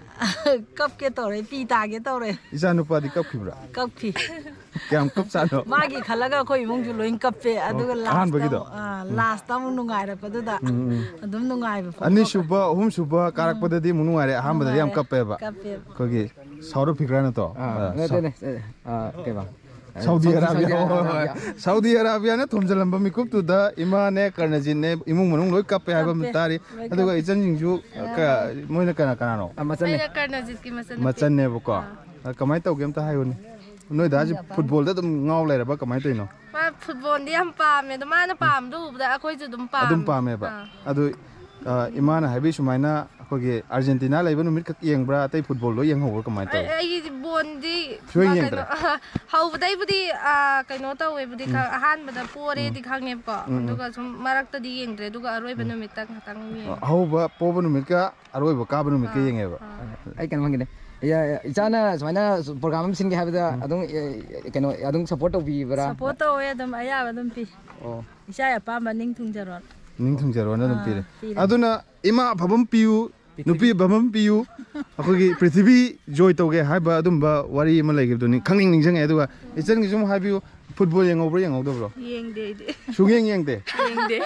ꯀꯞꯀꯦ ꯇꯧꯔꯦ, ꯄꯤ ꯇꯥꯒꯦ ꯇꯧꯔꯦ꯫ ꯏꯆꯥ ꯅꯨꯄꯥꯗꯤ ꯀꯞꯈꯤꯕ꯭ꯔꯥ? ꯀꯞꯈꯤ꯫ ꯀꯌꯥꯝ ꯀꯞ ꯆꯥꯅꯣ? ꯃꯥꯒꯤ ꯈꯜꯂꯒ ꯑꯩꯈꯣꯏ ꯏꯃꯨꯡꯁꯨ ꯂꯣꯏ ꯀꯞꯄꯦ꯫ ꯑꯣ, ꯑꯗꯨꯒ ꯂꯥꯁꯇ ꯑꯍꯥꯟꯕꯒꯤꯗꯣ? ꯑꯃꯨꯛ, ꯑꯥ, ꯎꯝ꯫ ꯂꯥꯁꯇ ꯑꯃꯨꯛ ꯅꯨꯡꯉꯥꯏꯔꯛꯄꯗꯨꯗ ꯎꯝ, ꯎꯝ꯫ ꯑꯗꯨꯝ ꯅꯨꯡꯉꯥꯏꯕ ꯐꯥꯎꯕ꯫ ꯑꯅꯤꯁꯨꯕ, ꯑꯍꯨꯝꯁꯨꯕ ꯀꯥꯔꯛꯄꯗꯗꯤ ꯑꯃꯨꯛ ꯅꯨꯡꯉꯥꯏꯔꯦ, ꯑꯍꯥꯟꯕꯗꯗꯤ ꯌꯥꯝ ꯅꯨꯡꯉꯥꯏꯔꯦ꯫ ꯀꯞꯄꯦꯕ꯫ ꯀꯞꯄꯦꯕ꯫ ꯑꯩꯈꯣꯏꯒꯤ ꯁꯥꯎꯠ ꯑꯐ꯭ꯔꯤꯀꯥ ꯅꯠꯇ꯭ꯔꯣ? ꯑꯥ, ꯑꯥ, ꯅꯠꯇꯦ, ꯁꯥꯎꯠ꯫ ꯅꯠꯇꯦ, ꯑꯥ, ꯀꯩꯕ? Saudi Saudi Arabia. Arabia. Saudi ꯑꯔꯥꯕꯤꯌꯥꯅ ꯊꯣꯝꯖꯤꯜꯂꯝꯕ ꯃꯤꯀꯨꯞꯇꯨꯗ ꯏꯃꯥꯅꯦ, ꯀꯔꯅꯖꯤꯠꯅꯦ, ꯏꯃꯨꯡ ꯃꯅꯨꯡ ꯂꯣꯏ ꯀꯞꯄꯦ ꯍꯥꯏꯕ ꯑꯃ ꯀꯞꯄꯦ꯫ ꯇꯥꯔꯤ꯫ ꯂꯣꯏ ꯑꯗꯨꯒ ꯀꯞꯄꯦ꯫ ꯏꯆꯟꯁꯤꯡꯁꯨ, ꯑꯥ꯫ ꯀ-, ꯃꯣꯏꯅ ꯀꯅꯥ ꯀꯅꯥꯅꯣ? ꯑꯥ, ꯃꯆꯟꯅꯦ꯫ ꯑꯩꯅ ꯀꯔꯅꯖꯤꯠꯀꯤ ꯃꯆꯟꯅꯨꯄꯤ꯫ ꯃꯆꯟꯅꯦꯕꯀꯣ꯫ ꯑꯥ꯫ ꯑ, ꯀꯃꯥꯏꯅ ꯇꯧꯒꯦ ꯑꯝꯇ ꯍꯥꯏꯌꯨꯅꯦ꯫ ꯅꯣꯏ ꯗꯥꯁꯤ ꯐꯨꯠꯕꯣꯜꯗ ꯑꯗꯨꯝ ꯉꯥꯎ ꯂꯩꯔꯕ, ꯀꯃꯥꯏꯅ ꯇꯧꯔꯤꯅꯣ? ꯃꯥ ꯐꯨꯠꯕꯣꯜꯗꯤ ꯌꯥꯝ ꯄꯥꯝꯃꯦ, ꯑꯗꯣ ꯃꯥꯅ ꯄꯥꯝꯕꯗꯣ ꯎꯕꯗ ꯑꯩꯈꯣꯏꯁꯨ ꯑꯗꯨꯝ ꯄꯥꯝꯃꯦ꯫ ꯑꯗꯨꯝ ꯄꯥꯝꯃꯦꯕ꯫ ꯑꯥ꯫ ꯑꯗꯨ, ꯑ, ꯏꯃꯥꯅ ꯍꯥꯏꯕꯤ ꯁꯨꯃꯥꯏꯅ, ꯑꯩꯈꯣꯏꯒꯤ ꯑꯥꯔꯖꯦꯟꯇꯤꯅꯥ ꯂꯩꯕ ꯅꯨꯃꯤꯠꯈꯛ ꯌꯦꯡꯕ꯭ꯔꯥ, ꯑꯇꯩ ꯐꯨꯠꯕꯣꯜ ꯂꯣꯏ ꯌꯦꯡꯍꯧꯕ꯭ꯔꯥ, ꯀꯃꯥꯏꯅ ꯑꯩ, ꯇꯧꯋꯤ? ꯑꯩꯒꯤꯗꯤ ꯕꯣꯟꯗꯤ ꯁꯨꯡꯌꯦꯡ ꯀꯩꯅꯣ, ꯌꯦꯡꯗ꯭ꯔꯦ? ꯍꯧꯕꯗꯩꯕꯨꯗꯤ, ꯑ, ꯀꯩꯅꯣ ꯇꯧꯋꯦꯕꯨꯗꯤ ꯎꯝ꯫ ꯈꯪ-, ꯑꯍꯥꯟꯕꯗ ꯎꯝ꯫ ꯄꯣꯔꯦꯗꯤ ꯈꯪꯉꯦꯕꯀꯣ꯫ ꯎꯝ, ꯎꯝ꯫ ꯑꯗꯨꯒ ꯁꯨꯝ ꯃꯔꯛꯇꯗꯤ ꯌꯦꯡꯗ꯭ꯔꯦ, ꯑꯗꯨꯒ ꯑꯔꯣꯏꯕ ꯎꯝ꯫ ꯅꯨꯃꯤꯠꯇ ꯈꯛꯇꯪ ꯌꯦꯡꯉꯦ꯫ ꯑꯍꯧꯕ ꯄꯣꯕ ꯅꯨꯃꯤꯠꯀ ꯑꯔꯣꯏꯕ ꯀꯥꯕ ꯅꯨꯃꯤꯠꯀ ꯑꯥ, ꯌꯦꯡꯉꯦꯕ꯫ ꯑꯥ꯫ ꯑꯩ ꯀꯩꯅꯣ ꯍꯪꯒꯦꯅꯦ, ꯌꯥ- ꯌꯥ- ꯏꯆꯥꯅ ꯁꯨꯃꯥꯏꯅ ꯄ꯭ꯔꯣꯒ꯭ꯔꯥꯝ ꯑꯃ ꯁꯤꯟꯒꯦ ꯍꯥꯏꯕꯗ ꯑꯗꯨꯝ ꯑꯦ, ꯀꯩꯅꯣ ꯑꯗꯨꯝ ꯁꯞꯄꯣꯔꯠ ꯇꯧꯕꯤꯕ꯭ꯔꯥ? ꯁꯞꯄꯣꯔꯠ ꯇꯧꯋꯦ ꯑꯗꯨꯝ, ꯑꯌꯥꯕ ꯑꯗꯨꯝ ꯄꯤ꯫ ꯑꯣ ꯏꯆꯥꯒꯤ ꯑꯄꯥꯝꯕ ꯅꯤꯡ ꯊꯨꯡꯖꯔꯣ꯫ ꯅꯤꯡꯊꯨꯡꯖꯔꯣꯅ ꯑꯗꯨꯝ ꯄꯤꯔꯦ꯫ ꯑꯥ, ꯄꯤꯔꯦ꯫ ꯑꯗꯨꯅ ꯏꯃꯥ ꯑꯐꯕ ꯑꯃ ꯄꯤꯌꯨ, ꯅꯨꯄꯤ ꯑꯐꯕ ꯑꯃ ꯄꯤꯌꯨ, ꯑꯩꯈꯣꯏꯒꯤ ꯄ꯭ꯔꯤꯊꯤꯕꯤ ꯖꯣꯏ ꯇꯧꯒꯦ ꯍꯥꯏꯕ ꯑꯗꯨꯝꯕ ꯋꯥꯔꯤ ꯑꯃ ꯂꯩꯈꯤꯕꯗꯨꯅꯤ ꯈꯪꯅꯤꯡ ꯅꯤꯡꯁꯤꯡꯉꯦ꯫ ꯑꯗꯨꯒ ꯏꯆꯟꯒꯤꯁꯨ ꯑꯃꯨꯛ ꯍꯥꯏꯕꯤꯌꯨ, ꯐꯨꯠꯕꯣꯜ ꯌꯦꯡꯍꯧꯕ꯭ꯔꯥ ꯌꯦꯡꯍꯧꯗꯕ꯭ꯔꯣ? ꯌꯦꯡꯗꯦ ꯑꯩꯗꯤ꯫ ꯁꯨꯡꯌꯦꯡ ꯌꯦꯡꯗꯦ꯫ ꯌꯦꯡꯗꯦ꯫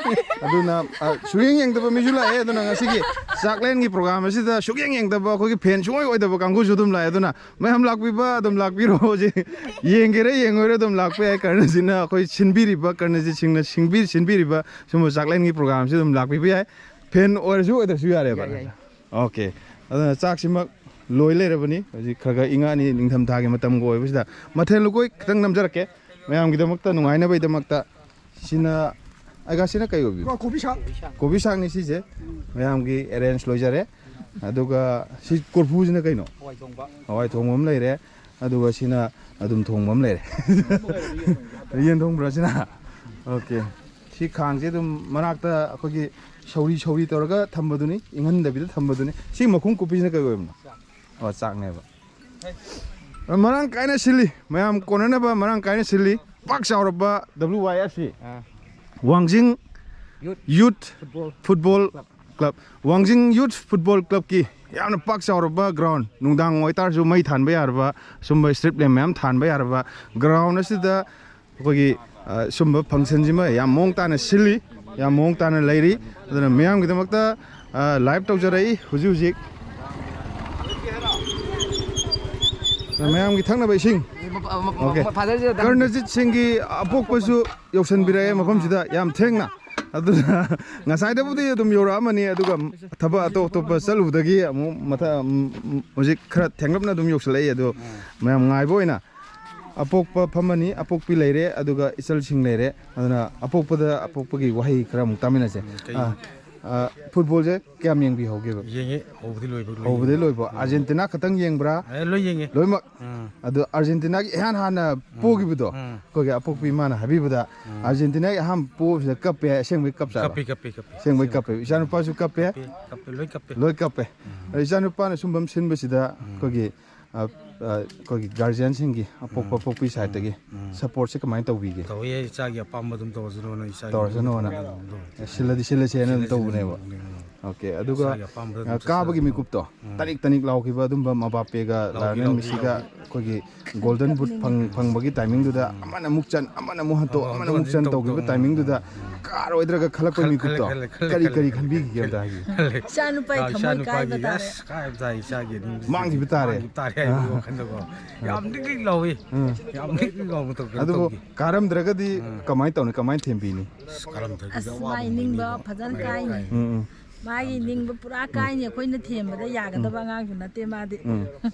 ꯑꯗꯨꯅ ꯑ, ꯁꯨꯡꯌꯦꯡ ꯌꯦꯡꯗꯕ ꯃꯤꯁꯨ ꯂꯥꯛꯑꯦ꯫ ꯑꯗꯨꯅ ꯉꯁꯤꯒꯤ ꯆꯥꯛꯂꯦꯟꯒꯤ ꯄ꯭ꯔꯣꯒ꯭ꯔꯥꯝ ꯑꯁꯤꯗ ꯁꯨꯡꯌꯦꯡ ꯌꯦꯡꯗꯕ ꯑꯩꯈꯣꯏꯒꯤ ꯐꯦꯟ ꯁꯨꯡꯑꯣꯏ ꯑꯣꯏꯗꯕ ꯀꯥꯡꯕꯨꯁꯨ ꯑꯗꯨꯝ ꯂꯥꯛꯑꯦ꯫ ꯑꯗꯨꯅ ꯃꯌꯥꯝ ꯂꯥꯛꯄꯤꯕ ꯑꯗꯨꯝ ꯂꯥꯛꯄꯤꯔꯣ꯫ ꯍꯧꯖꯤꯛ ꯌꯦꯡꯒꯦꯔꯥ ꯌꯦꯡꯉꯣꯏꯔꯥ ꯑꯗꯨꯝ ꯂꯥꯛꯄ ꯌꯥꯏ꯫ ꯀꯔꯅꯖꯤꯠꯅ ꯑꯩꯈꯣꯏ ꯁꯤꯟꯕꯤꯔꯤꯕ, ꯀꯔꯅꯖꯤꯠ ꯁꯤꯡꯅ ꯁꯤꯡꯕꯤ- ꯁꯤꯟꯕꯤꯔꯤꯕ ꯁꯨꯝꯕ ꯆꯥꯛꯂꯦꯟꯒꯤ ꯄ꯭ꯔꯣꯒ꯭ꯔꯥꯝꯁꯤ ꯑꯗꯨꯝ ꯂꯥꯛꯄꯤꯕ ꯌꯥꯏ꯫ ꯐꯦꯟ ꯑꯣꯏꯔꯁꯨ ꯑꯣꯏꯗ꯭ꯔꯁꯨ ꯌꯥꯔꯦꯕ꯫ ꯌꯥꯏ, ꯌꯥꯏ꯫ ꯑꯣꯀꯦ꯫ ꯑꯗꯨꯅ ꯆꯥꯛꯁꯤꯃꯛ ꯂꯣꯏ ꯂꯩꯔꯕꯅꯤ꯫ ꯍꯧꯖꯤꯛ ꯈꯔ ꯈꯔ ꯏꯪꯉꯛꯑꯅꯤ, ꯅꯤꯡꯊꯝꯊꯥꯒꯤ ꯃꯇꯝꯒ ꯑꯣꯏꯕꯁꯤꯗ꯫ ꯃꯊꯦꯜ ꯂꯨꯀꯣꯏ ꯈꯤꯇꯪ ꯅꯝꯖꯔꯛꯀꯦ ꯃꯌꯥꯝꯒꯤꯗꯃꯛꯇ, ꯅꯨꯡꯉꯥꯏꯅꯕꯒꯤꯗꯃꯛꯇ꯫ ꯁꯤꯅ ꯑꯩꯒ ꯁꯤꯅ ꯀꯩ ꯑꯣꯏꯕꯤꯕ? ꯀꯣꯕꯤ ꯁꯥꯛ꯫ ꯀꯣꯕꯤ ꯁꯥꯛꯅꯤ ꯁꯤꯁꯦ꯫ ꯃꯌꯥꯝꯒꯤ ꯑꯦꯔꯦꯟꯖ ꯂꯣꯏꯖꯔꯦ꯫ ꯑꯗꯨꯒ ꯁꯤ ꯀꯣꯔꯐꯨꯁꯤꯅ ꯀꯩꯅꯣ? ꯍꯋꯥꯏ ꯊꯣꯡꯕ ꯑꯃ ꯂꯩꯔꯦ꯫ ꯑꯗꯨꯒ ꯁꯤꯅ ꯑꯗꯨꯝ ꯊꯣꯡꯕ ꯑꯃ ꯂꯩꯔꯦ꯫ ꯌꯦꯟ ꯊꯣꯡꯕ꯭ꯔꯥ ꯁꯤꯅ? ꯑꯣꯀꯦ꯫ ꯁꯤ ꯈꯥꯡꯁꯦ ꯑꯗꯨꯝ ꯃꯅꯥꯛꯇ ꯑꯩꯈꯣꯏꯒꯤ ꯁꯧꯔꯤ ꯁꯧꯔꯤ ꯇꯧꯔꯒ ꯊꯝꯕꯗꯨꯅꯤ, ꯏꯪꯍꯟꯗꯕꯤꯗ ꯊꯝꯕꯗꯨꯅꯤ꯫ ꯁꯤ ꯃꯈꯨꯝ ꯀꯨꯞꯄꯤꯁꯤꯅ ꯀꯩ ꯑꯣꯏꯕꯅꯣ? ꯑꯣ, ꯆꯥꯛꯅꯦꯕ꯫ ꯃꯔꯥꯡ ꯀꯥꯏꯅ ꯁꯤꯜꯂꯤ, ꯃꯌꯥꯝ ꯀꯣꯟꯅꯅꯕ ꯃꯔꯥꯡ ꯀꯥꯏꯅ ꯁꯤꯜꯂꯤ꯫ ꯄꯥꯛ ꯆꯥꯎꯔꯕ W Y F C, ꯑꯥ꯫ ꯋꯥꯡꯖꯤꯡ ꯌꯨꯠ ꯌꯨꯠ ꯐꯨꯠꯕꯣꯜ ꯐꯨꯠꯕꯣꯜ ꯀ꯭ꯂꯕ, ꯋꯥꯡꯖꯤꯡ ꯌꯨꯠ ꯐꯨꯠꯕꯣꯜ ꯀ꯭ꯂꯕꯀꯤ ꯌꯥꯝꯅ ꯄꯥꯛ ꯆꯥꯎꯔꯕ ꯒ꯭ꯔꯥꯎꯟ, ꯅꯨꯡꯗꯥꯡ ꯑꯣꯏꯇꯥꯔꯁꯨ ꯃꯩ ꯊꯥꯟꯕ ꯌꯥꯔꯕ, ꯁꯨꯝꯕ ꯏꯁꯇ꯭ꯔꯤꯠ ꯂꯦꯝ ꯃꯌꯥꯝ ꯊꯥꯟꯕ ꯌꯥꯔꯕ ꯒ꯭ꯔꯥꯎꯟ ꯑꯁꯤꯗ ꯑꯩꯈꯣꯏꯒꯤ, ꯑ, ꯁꯨꯝꯕ ꯐꯪꯁꯟꯁꯤꯃ ꯌꯥꯝ ꯃꯑꯣꯡ ꯇꯥꯅ ꯁꯤꯜꯂꯤ, ꯌꯥꯝ ꯃꯑꯣꯡ ꯇꯥꯅ ꯂꯩꯔꯤ꯫ ꯑꯗꯨꯅ ꯃꯤꯌꯥꯝꯒꯤꯗꯃꯛꯇ, ꯑ, ꯂꯥꯏꯚ ꯇꯧꯖꯔꯛꯏ ꯍꯧꯖꯤꯛ ꯍꯧꯖꯤꯛ꯫ ꯑ, ꯃꯌꯥꯝꯒꯤ ꯊꯛꯅꯕ ꯏꯁꯤꯡ꯫ ꯑꯣꯀꯦ꯫ ꯐꯥꯗꯔꯁꯤꯗ ꯀꯔꯅꯖꯤꯠ ꯁꯤꯡꯒꯤ ꯑꯄꯣꯛꯄꯁꯨ ꯌꯧꯁꯤꯟꯕꯤꯔꯛꯑꯦ ꯃꯐꯝꯁꯤꯗ ꯌꯥꯝ ꯊꯦꯡꯅ꯫ ꯑꯗꯨꯅ ꯉꯁꯥꯏꯗꯕꯨꯗꯤ ꯑꯗꯨꯝ ꯌꯧꯔꯛꯑꯝꯃꯅꯤ, ꯑꯗꯨꯒ ꯊꯕꯛ ꯑꯇꯣꯞ ꯑꯇꯣꯞꯄ ꯆꯠꯂꯨꯕꯗꯒꯤ ꯑꯃꯨꯛ ꯃꯊ-, ꯎꯝ, ꯎꯝ, ꯍꯧꯖꯤꯛ ꯈꯔ ꯊꯦꯡꯂꯞꯅ ꯑꯗꯨꯝ ꯌꯧꯁꯤꯜꯂꯛꯏ꯫ ꯑꯗꯣ ꯃꯌꯥꯝ ꯉꯥꯏꯕ ꯑꯣꯏꯅ ꯑꯄꯣꯛꯄ ꯐꯝꯃꯅꯤ, ꯑꯄꯣꯛꯄꯤ ꯂꯩꯔꯦ, ꯑꯗꯨꯒ ꯏꯆꯜꯁꯤꯡ ꯂꯩꯔꯦ꯫ ꯑꯗꯨꯅ ꯑꯄꯣꯛꯄꯗ ꯑꯄꯣꯛꯄꯒꯤ ꯋꯥꯍꯩ ꯈꯔ ꯑꯃꯨꯛ ꯇꯥꯃꯤꯟꯅꯁꯦ꯫ ꯑꯥ, ꯑ, ꯐꯨꯠꯕꯣꯜꯁꯦ ꯀꯌꯥꯝ ꯌꯦꯡꯕꯤꯍꯧꯒꯦꯕ? ꯌꯦꯡꯉꯦ, ꯍꯧꯕꯗꯤ ꯂꯣꯏꯕ ꯂꯣꯏ ꯍꯧꯕꯗꯩ ꯌꯦꯡꯉꯦ꯫ ꯂꯣꯏꯕ ꯑꯥꯔꯖꯦꯟꯇꯤꯅꯥ ꯈꯛꯇꯪ ꯌꯦꯡꯕ꯭ꯔꯥ? ꯑꯦ, ꯂꯣꯏ ꯌꯦꯡꯉꯦ꯫ ꯂꯣꯏꯅꯃꯛ? ꯎꯝ꯫ ꯑꯗꯣ ꯑꯥꯔꯖꯦꯟꯇꯤꯅꯥꯒꯤ ꯏꯍꯥꯟ ꯍꯥꯟꯅ ꯄꯣꯈꯤꯕꯗꯣ, ꯎꯝ꯫ ꯑꯩꯈꯣꯏꯒꯤ ꯑꯄꯣꯛꯄ ꯏꯃꯥꯅ ꯍꯥꯏꯕꯤꯕꯗ, ꯑꯥꯔꯖꯦꯟꯇꯤꯅꯥꯒꯤ ꯑꯍꯥꯟꯕ ꯄꯣꯕꯁꯤꯗ ꯀꯞꯄꯦ ꯍꯥꯏ, ꯑꯁꯦꯡꯕꯩ ꯀꯞ ꯆꯥꯠꯂꯣ? ꯀꯞꯄꯤ, ꯀꯞꯄꯤ, ꯀꯞꯄꯤ꯫ ꯑꯁꯦꯡꯕꯩ ꯀꯞꯄꯦ꯫ ꯏꯆꯥꯅꯨꯄꯥꯁꯨ ꯀꯞꯄꯦ, ꯀꯞꯄꯤ, ꯀꯞꯄꯤ, ꯂꯣꯏ ꯀꯞꯄꯤ꯫ ꯂꯣꯏ ꯀꯞꯄꯦ꯫ ꯑꯗꯣ ꯏꯆꯥꯅꯨꯄꯥꯅ ꯁꯨꯝꯕ ꯑꯃ ꯁꯤꯟꯕꯁꯤꯗ ꯑꯩꯈꯣꯏꯒꯤ, ꯑ, ꯑ, ꯑꯩꯈꯣꯏꯒꯤ ꯒꯥꯔꯖꯤꯌꯟꯁꯤꯡꯒꯤ, ꯑꯄꯣꯛꯄ ꯑꯄꯣꯛꯄꯤ ꯁꯥꯏꯠꯇꯒꯤ ꯁꯞꯄꯣꯔꯠꯁꯦ ꯀꯃꯥꯏꯅ ꯇꯧꯕꯤꯒꯦ? ꯇꯧꯋꯦ, ꯏꯆꯥꯒꯤ ꯑꯄꯥꯝꯕ ꯑꯗꯨꯝ ꯇꯧꯔꯁꯅꯣꯅ, ꯏꯆꯥꯒꯤ ꯇꯧꯔꯁꯅꯣꯅ꯫ ꯑꯗꯨꯝ ꯇꯧꯋꯦ꯫ ꯑꯦ, ꯁꯤꯜꯂꯗꯤ ꯁꯤꯜꯂꯁꯦꯅ ꯑꯗꯨꯝ ꯇꯧꯕꯅꯦꯕ꯫ ꯑꯣꯀꯦ, ꯑꯗꯨꯒ, ꯏꯁꯥꯒꯤ ꯑꯄꯥꯝꯕꯗ ꯑꯗꯨꯝ ꯑ, ꯀꯥꯕꯒꯤ ꯆꯠꯆꯔꯁꯅꯣ꯫ ꯃꯤꯀꯨꯞꯇꯣ, ꯇꯅꯤꯛ ꯇꯅꯤꯛ ꯂꯥꯎꯈꯤꯕ ꯑꯗꯨꯝꯕ ꯃꯕꯥꯄꯦꯒ ꯂꯥꯎꯈꯤ, ꯂꯥꯏꯑꯣꯅꯦꯜ ꯂꯥꯎꯈꯤ, ꯃꯦꯁꯤꯒ ꯂꯥꯎꯈꯤ꯫ ꯑꯩꯈꯣꯏꯒꯤ ꯒꯣꯜꯗꯟ ꯕꯨꯠ ꯐꯪ-, ꯐꯪꯕꯒꯤ ꯇꯥꯏꯃꯤꯡꯗꯨꯗ ꯑꯃꯅ ꯑꯃꯨꯛ ꯆꯟ, ꯑꯃꯅ ꯑꯃꯨꯛ ꯍꯟꯇꯣꯛ, ꯑꯣ, ꯑꯃꯅ ꯑꯃꯨꯛ ꯑꯗꯨ ꯆꯟ ꯇꯧ-, ꯇꯧꯈꯤꯕ ꯇꯧ-, ꯇꯥꯏꯃꯤꯡꯗꯨꯗ ꯀꯥꯔꯣꯏꯗ꯭ꯔꯒ ꯈꯜꯂꯛꯄ ꯈꯜꯂꯦ, ꯃꯤꯀꯨꯞꯇꯣ ꯈꯜꯂꯦ, ꯈꯜꯂꯦ, ꯀꯔꯤ ꯀꯔꯤ ꯈꯜꯂꯦ꯫ ꯈꯟꯕꯤꯈꯤꯒꯦ ꯑꯝꯇ ꯍꯥꯏꯕꯤꯌꯨ? ꯏꯆꯥꯅꯨꯄꯥꯒꯤ ꯑꯥ, ꯊꯃꯣꯏ ꯀꯥꯏꯕ ꯏꯆꯥꯅꯨꯄꯥꯒꯤ ꯇꯥꯔꯦ꯫ ꯑꯁ, ꯀꯥꯏꯕ ꯇꯥꯔꯦ, ꯏꯆꯥꯒꯤ ꯅꯤꯡꯕꯁꯤꯗꯤ꯫ ꯃꯥꯡꯈꯤꯕ ꯇꯥꯔꯦ꯫ ꯃꯥꯡꯈꯤꯕ ꯇꯥꯔꯦ ꯍꯥꯏꯕꯒꯤ ꯋꯥꯈꯜꯗꯀꯣ꯫ ꯌꯥꯝ ꯂꯤꯛ ꯂꯤꯛ ꯂꯥꯎꯏ꯫ ꯌꯥꯝ ꯂꯤꯛ ꯂꯤꯛ ꯂꯥꯎꯕ ꯇꯧ-, ꯀꯩꯅꯣ ꯑꯗꯨꯕꯨ ꯇꯧꯈꯤ꯫ ꯀꯥꯔꯝꯗ꯭ꯔꯒꯗꯤ ꯀꯃꯥꯏꯅ ꯇꯧꯅꯤ, ꯀꯃꯥꯏꯅ ꯊꯦꯝꯕꯤꯅꯤ? ꯑꯁ, ꯀꯥꯔꯝꯗ꯭ꯔꯒꯗꯤ ꯑꯁ, ꯑꯋꯥꯕ ꯃꯥꯏ ꯅꯤꯡꯕ ꯑꯃꯅꯤ꯫ ꯐꯖꯅ ꯃꯥꯏ ꯀꯥꯏꯅꯤ꯫ ꯀꯥꯏꯅꯤ꯫ ꯎꯝ, ꯎꯝ꯫ ꯃꯥꯒꯤ ꯅꯤꯡꯕ ꯄꯨꯔꯥ ꯀꯥꯏꯅꯤ꯫ ꯑꯩꯈꯣꯏꯅ ꯊꯦꯝꯕꯗ ꯌꯥꯒꯗꯕ ꯑꯉꯥꯡꯁꯨ ꯅꯠꯇꯦ ꯃꯥꯗꯤ꯫ ꯎꯝ꯫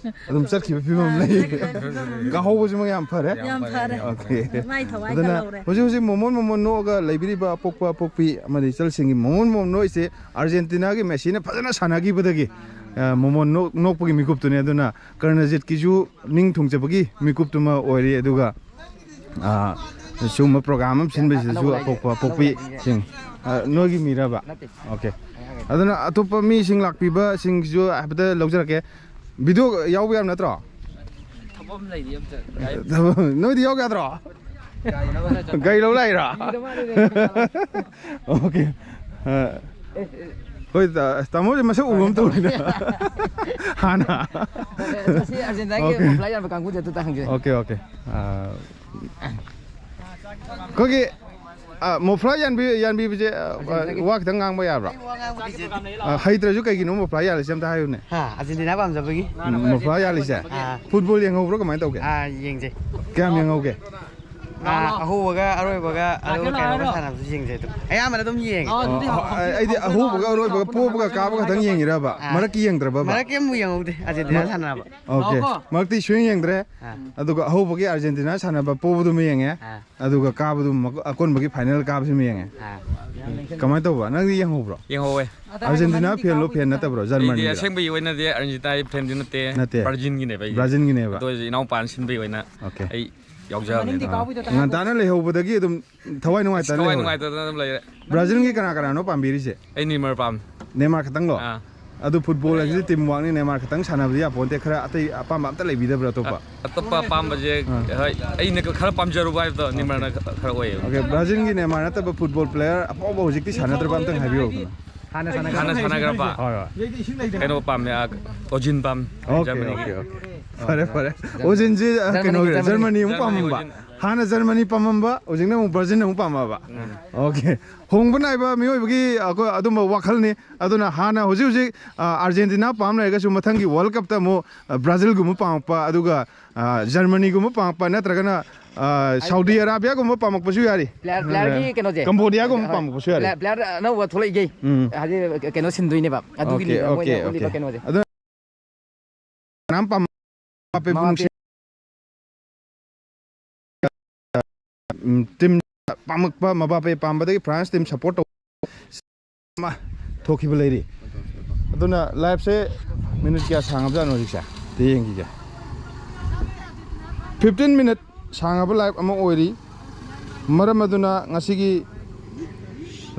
ꯑꯗꯨꯝ ꯆꯠꯈꯤꯕ ꯐꯤꯕꯝ ꯑꯥ, ꯂꯩ꯫ ꯆꯠꯈꯤꯕ ꯐꯤꯕꯝ ꯂꯩ꯫ ꯀꯥꯍꯧꯕꯁꯤꯃ ꯌꯥꯝ ꯐꯔꯦ꯫ ꯌꯥꯝ ꯐꯔꯦ꯫ ꯑꯣꯀꯦ꯫ ꯃꯥꯏ ꯊꯋꯥꯏ ꯑꯗꯨꯅ ꯀꯜꯍꯧꯔꯦ꯫ ꯍꯧꯖꯤꯛ ꯍꯧꯖꯤꯛ ꯃꯣꯃꯣꯟ ꯃꯣꯃꯣꯟ ꯅꯣꯛꯑꯒ ꯂꯩꯕꯤꯔꯤꯕ ꯑꯄꯣꯛꯄ ꯑꯄꯣꯛꯄꯤ ꯑꯃꯗꯤ ꯏꯆꯜꯁꯤꯡꯒꯤ ꯃꯣꯃꯣꯟ ꯃꯣꯃꯣꯟ ꯅꯣꯛꯏꯁꯦ ꯑꯥꯔꯖꯦꯟꯇꯤꯅꯥꯒꯤ ꯃꯦꯁꯤꯅ ꯐꯖꯅ ꯁꯥꯟꯅꯈꯤꯕꯗꯒꯤ, ꯑ, ꯃꯣꯃꯣꯟ ꯅꯣꯛ-, ꯅꯣꯛꯄꯒꯤ ꯃꯤꯀꯨꯞꯇꯨꯅꯤ꯫ ꯑꯗꯨꯅ ꯀꯔꯅꯖꯤꯠꯀꯤꯁꯨ ꯅꯤꯡ ꯊꯨꯡꯖꯕꯒꯤ ꯃꯤꯀꯨꯞꯇꯨꯃ ꯑꯣꯏꯔꯤ꯫ ꯑꯗꯨꯒ, ꯑ, ꯁꯤꯒꯨꯝꯕ ꯄ꯭ꯔꯣꯒ꯭ꯔꯥꯝ ꯑꯃ ꯁꯤꯟꯕꯁꯤꯗꯁꯨ ꯑꯄꯣꯛꯄ ꯑꯄꯣꯛꯄꯤꯁꯤꯡ, ꯑ, ꯅꯣꯏꯒꯤ ꯃꯤꯔꯕ? ꯑꯣꯀꯦ꯫ ꯑꯗꯨꯅ ꯑꯇꯣꯞꯄ ꯃꯤꯁꯤꯡ ꯂꯥꯛꯄꯤꯕꯁꯤꯡꯁꯨ ꯍꯥꯏꯐꯦꯠꯇ ꯂꯧꯖꯔꯛꯀꯦ꯫ ꯚꯤꯗꯤꯑꯣ ꯌꯥꯎꯕ ꯌꯥꯕ ꯅꯠꯇ꯭ꯔꯣ? ꯊꯕꯛ ꯑꯃ ꯂꯩꯔꯤ ꯑꯝꯇ꯫ ꯅꯣꯏꯗꯤ ꯌꯥꯎꯒꯦ ꯌꯥꯗ꯭ꯔꯣ? ꯒꯥꯔꯤ ꯂꯧ ꯂꯥꯛꯏꯔꯣ? ꯑꯣꯀꯦ꯫ ꯑ, ꯍꯣꯏ, ꯇꯥ-, ꯇꯥꯃꯣꯁꯦ ꯃꯁꯛ ꯎꯕ ꯑꯃ ꯇꯧꯔꯤꯅꯦ꯫ ꯍꯥꯟꯅ꯫ ꯁꯤ ꯑꯥꯔꯖꯦꯟꯇꯤꯅꯥꯒꯤ ꯑꯣꯀꯦ꯫ ꯃꯐ꯭ꯂꯥꯔ ꯌꯥꯟꯕ ꯀꯥꯡꯕꯨꯁꯦ ꯑꯗꯨꯇ ꯍꯪꯖꯒꯦ꯫ Okay, okay. ꯑ, ꯑꯩꯈꯣꯏꯒꯤ, ꯑ, ꯃꯐ꯭ꯂꯥꯔ ꯌꯥꯟꯕꯤ-, ꯌꯥꯟꯕꯤꯕꯁꯦ, ꯑ, ꯋꯥ ꯈꯤꯇꯪ ꯉꯥꯡꯕ ꯌꯥꯕ꯭ꯔꯥ? ꯑ, ꯍꯩꯇ꯭ꯔꯁꯨ ꯀꯩꯒꯤꯅꯣ ꯃꯐ꯭ꯂꯥꯔ ꯌꯥꯜꯂꯤꯁꯦ ꯑꯝꯇ ꯍꯥꯏꯌꯨꯅꯦ꯫ ꯍꯥ, ꯑꯥꯔꯖꯦꯟꯇꯤꯅꯥ ꯄꯥꯝꯖꯕꯒꯤ꯫ ꯎꯝ, ꯃꯐ꯭ꯂꯥꯔ ꯌꯥꯜꯂꯤꯁꯦ? ꯑꯥ꯫ ꯐꯨꯠꯕꯣꯜ ꯌꯦꯡꯍꯧꯕ꯭ꯔꯣ, ꯀꯃꯥꯏꯅ ꯇꯧꯒꯦ? ꯑꯥ, ꯌꯦꯡꯖꯩ꯫ ꯀꯌꯥꯝ ꯌꯦꯡꯍꯧꯒꯦ? ꯑꯥ, ꯑꯍꯧꯕꯒ ꯑꯔꯣꯏꯕꯒ ꯑꯗꯨꯒ ꯀꯩꯅꯣꯒ ꯁꯥꯟꯅꯕꯁꯨ ꯌꯦꯡꯖꯩ ꯑꯗꯨꯝ꯫ ꯑꯌꯥꯝꯕꯅ ꯑꯗꯨꯝ ꯌꯦꯡꯉꯦ꯫ ꯑꯣ, ꯑꯗꯨꯗꯤ ꯑꯣ, ꯍꯥꯎ-, ꯑꯩꯗꯤ ꯍꯥꯎ-, ꯑꯍꯧꯕꯒ ꯑꯔꯣꯏꯕꯒ ꯄꯣꯕꯒ ꯀꯥꯕꯒ ꯈꯛꯇꯪ ꯌꯦꯡꯉꯤꯔꯕ? ꯑꯥ꯫ ꯃꯔꯛꯀꯤ ꯌꯦꯡꯗ꯭ꯔꯕꯕ? ꯃꯔꯛꯀꯤ ꯑꯃꯨꯛ ꯌꯦꯡꯍꯧꯗꯦ, ꯑꯥꯔꯖꯦꯟꯇꯤꯅꯥ ꯃ-, ꯁꯥꯟꯅꯕ꯫ ꯑꯣꯀꯦ꯫ ꯂꯥꯛꯑꯣꯀꯣ꯫ ꯃꯔꯛꯇꯤ ꯁꯨꯌꯦꯡ ꯌꯦꯡꯗ꯭ꯔꯦ꯫ ꯑꯥ꯫ ꯑꯗꯨꯒ ꯑꯍꯧꯕꯒꯤ ꯑꯥꯔꯖꯦꯟꯇꯤꯅꯥ ꯁꯥꯟꯅꯕ ꯄꯣꯕꯗꯨꯃ ꯌꯦꯡꯉꯦ꯫ ꯑꯥ꯫ ꯑꯗꯨꯒ ꯀꯥꯕꯗꯨ ꯃ-, ꯑꯀꯣꯟꯕꯒꯤ ꯐꯥꯏꯅꯦꯜ ꯀꯥꯕꯁꯤꯃ ꯌꯦꯡꯉꯦ꯫ ꯑꯥ꯫ ꯀꯃꯥꯏꯅ ꯇꯧꯕ? ꯅꯪꯗꯤ ꯌꯦꯡꯍꯧꯕ꯭ꯔꯣ? ꯌꯦꯡꯍꯧꯋꯦ꯫ ꯑꯥꯔꯖꯦꯟꯇꯤꯅꯥ ꯐꯦꯟꯂꯣ, ꯐꯦꯟ ꯅꯠꯇꯕ꯭ꯔꯣ? ꯑꯩꯗꯤ ꯖꯔꯃꯅꯤꯔꯣ? ꯑꯁꯦꯡꯕꯒꯤ ꯑꯣꯏꯅꯗꯤ ꯑꯥꯔꯖꯦꯟꯇꯤꯅꯥꯒꯤ ꯐꯦꯟꯗꯤ ꯅꯠꯇꯦ꯫ ꯅꯠꯇꯦ꯫ ꯕ꯭ꯔꯥꯖꯤꯜꯒꯤꯅꯦꯕ ꯑꯩꯗꯤ꯫ ꯕ꯭ꯔꯥꯖꯤꯜꯒꯤꯅꯦꯕ꯫ ꯑꯗꯨ ꯑꯣꯏꯔꯁꯨ ꯏꯅꯥꯎꯄꯥꯅ ꯁꯤꯟꯕꯒꯤ ꯑꯣꯏꯅ ꯑꯣꯀꯦ꯫ ꯑꯩ ꯌꯥꯎꯖꯕꯅꯦ꯫ ꯃꯅꯤꯡꯗꯤ ꯑꯗꯣ ꯀꯥꯎꯕꯤꯗ ꯉꯟꯇꯥꯅ ꯂꯩꯍꯧꯕꯗꯒꯤ ꯑꯗꯨꯝ ꯊꯋꯥꯏ ꯅꯨꯡꯉꯥꯏꯇꯅ ꯊꯋꯥꯏ ꯂꯩꯍꯧꯔꯦ꯫ ꯅꯨꯡꯉꯥꯏꯇꯗꯅ ꯑꯗꯨꯝ ꯂꯩꯔꯦ꯫ ꯕ꯭ꯔꯥꯖꯤꯜꯒꯤ ꯀꯅꯥ ꯀꯅꯥꯅꯣ ꯄꯥꯝꯕꯤꯔꯤꯁꯦ? ꯑꯩ ꯅꯦꯃꯥꯔ ꯄꯥꯝꯃꯤ꯫ ꯅꯦꯃꯥꯔ ꯈꯛꯇꯪꯂꯣ? ꯑꯥ꯫ ꯑꯗꯨ ꯐꯨꯠꯕꯣꯜ ꯍꯥꯏꯁꯤꯗꯤ ꯇꯤꯝ ꯋꯥꯛꯅꯤ, ꯅꯦꯃꯥꯔ ꯈꯛꯇꯪ ꯁꯥꯟꯅꯕꯗꯤ ꯌꯥꯄꯣꯟꯇꯦ, ꯈꯔ ꯑꯇꯩ ꯑꯄꯥꯝꯕ ꯑꯝꯇ ꯂꯩꯕꯤꯗꯕ꯭ꯔꯥ ꯑꯇꯣꯞꯄ? ꯑ-, ꯑꯇꯣꯞꯄ ꯑꯄꯥꯝꯕꯁꯦ, ꯑꯥ꯫ ꯍꯣꯏ, ꯑꯩꯅ ꯈꯔ ꯄꯥꯝꯖꯔꯨꯕ ꯍꯥꯏꯕꯗꯣ ꯅꯦꯃꯥꯔꯅ ꯈ-, ꯈꯔ ꯑꯣꯏꯌꯦꯕ꯫ ꯑꯣꯀꯦ, ꯕ꯭ꯔꯥꯖꯤꯜꯒꯤ ꯅꯦꯃꯥꯔ ꯅꯠꯇꯕ ꯐꯨꯠꯕꯣꯜ ꯄ꯭ꯂꯦꯌꯔ ꯑꯐꯥꯎꯕ ꯍꯧꯖꯤꯛꯇꯤ ꯁꯥꯟꯅꯗ꯭ꯔꯕ ꯑꯝꯇꯪ ꯍꯥꯏꯕꯤꯌꯨꯗꯅ꯫ ꯍꯥꯟꯅ ꯁꯥꯟꯅꯈ꯭ꯔꯕ? ꯍꯥꯟꯅ ꯁꯥꯟꯅꯈ꯭ꯔꯕ? ꯍꯣꯏ, ꯍꯣꯏ꯫ ꯀꯩꯅꯣ ꯄꯥꯝꯃꯦ, ꯑ, ꯑꯣꯖꯤꯟ ꯄꯥꯝꯃꯦ, ꯑꯣꯀꯦ, ꯖꯔꯃꯅꯤꯒꯤ꯫ Okay, okay. ꯐꯔꯦ, ꯐꯔꯦ꯫ ꯑꯣꯖꯤꯟꯁꯤ, ꯑ, ꯖꯔꯃꯅꯤꯒꯤ, ꯀꯩꯅꯣꯒꯤ, ꯖꯔꯃꯅꯤ꯫ ꯖꯔꯃꯅꯤ ꯑꯃꯨꯛ ꯖꯔꯃꯅꯤ ꯄꯥꯝꯃꯝꯕ꯫ ꯑꯣꯖꯤꯟ꯫ ꯍꯥꯟꯅ ꯖꯔꯃꯅꯤ ꯄꯥꯝꯃꯝꯕ, ꯍꯧꯖꯤꯛꯅ ꯑꯃꯨꯛ ꯕ꯭ꯔꯥꯖꯤꯜ ꯑꯃꯨꯛ ꯄꯥꯝꯃꯛꯑꯕ꯫ ꯎꯝ꯫ ꯑꯣꯀꯦ꯫ ꯍꯣꯡꯕ ꯅꯥꯏꯕ ꯃꯤꯑꯣꯏꯕꯒꯤ ꯑꯩꯈꯣꯏ ꯑꯗꯨꯝꯕ ꯋꯥꯈꯜꯅꯤ꯫ ꯑꯗꯨꯅ ꯍꯥꯟꯅ ꯍꯧꯖꯤꯛ ꯍꯧꯖꯤꯛ, ꯑ, ꯑꯥꯔꯖꯦꯟꯇꯤꯅꯥ ꯄꯥꯝ ꯂꯩꯔꯒꯁꯨ ꯃꯊꯪꯒꯤ ꯋꯥꯔꯜ ꯀꯞꯇ ꯑꯃꯨꯛ, ꯑ, ꯕ꯭ꯔꯥꯖꯤꯜꯒꯨꯝꯕ ꯄꯥꯝꯃꯛꯄ, ꯑꯗꯨꯒ, ꯑ, ꯖꯔꯃꯅꯤꯒꯨꯝꯕ ꯄꯥꯝꯃꯛꯄ, ꯅꯠꯇ꯭ꯔꯒꯅ, ꯑ, ꯁꯥꯎꯗꯤ ꯑꯔꯥꯕꯤꯌꯥꯒꯨꯝꯕ ꯄꯥꯝꯃꯛꯄꯁꯨ ꯌꯥꯔꯤ꯫ ꯄ꯭ꯂꯦꯌꯔ, ꯄ꯭ꯂꯦꯌꯔꯒꯤ ꯑ, ꯀꯩꯅꯣꯁꯦ꯫ ꯀꯝꯕꯣꯗꯤꯌꯥꯒꯨꯝꯕ ꯍꯣꯏ꯫ ꯄꯥꯝꯃꯛꯄꯁꯨ ꯌꯥꯔꯤ꯫ ꯄ꯭ꯂꯦꯌꯔ, ꯄ꯭ꯂꯦꯌꯔ ꯑꯅꯧꯕ ꯊꯣꯛꯂꯛꯏꯈꯩ, ꯎꯝ꯫ ꯍꯥꯏꯗꯤ ꯀꯩꯅꯣ ꯁꯤꯟꯗꯣꯏꯅꯦꯕ꯫ ꯑꯗꯨꯒꯤꯅꯤꯗ ꯑꯣꯀꯦ, ꯃꯣꯏꯅ ꯑꯣꯀꯦ, ꯎꯠꯂꯤꯕ ꯑꯣꯀꯦ꯫ ꯀꯩꯅꯣꯁꯦ꯫ ꯑꯗꯨ ꯀꯅꯥꯝ ꯄꯥꯝ-, ꯃꯕꯥꯄꯦ ꯄꯨꯡ ꯃꯕꯥꯄꯦ꯫ ꯎꯝ, ꯇꯤꯝ ꯄꯥꯝꯃꯛꯄ, ꯃꯕꯥꯄꯦ ꯄꯥꯝꯕꯗꯒꯤ ꯐ꯭ꯔꯥꯟꯁ ꯇꯤꯝ ꯁꯞꯄꯣꯔꯠ ꯇꯧꯕ ꯑꯃ ꯊꯣꯛꯈꯤꯕ ꯂꯩꯔꯤ꯫ ꯑꯗꯨꯅ ꯂꯥꯏꯞꯁꯦ ꯃꯤꯅꯤꯠ ꯀꯌꯥ ꯁꯥꯡꯉꯕꯖꯥꯠꯅꯣ ꯍꯧꯖꯤꯛꯁꯦ? ꯑꯝꯇ ꯌꯦꯡꯈꯤꯒꯦ꯫ ꯐꯤꯐꯇꯤꯟ ꯃꯤꯅꯤꯠ ꯁꯥꯡꯉꯕ ꯂꯥꯏꯞ ꯑꯃ ꯑꯣꯏꯔꯤ꯫ ꯃꯔꯝ ꯑꯗꯨꯅ ꯉꯁꯤꯒꯤ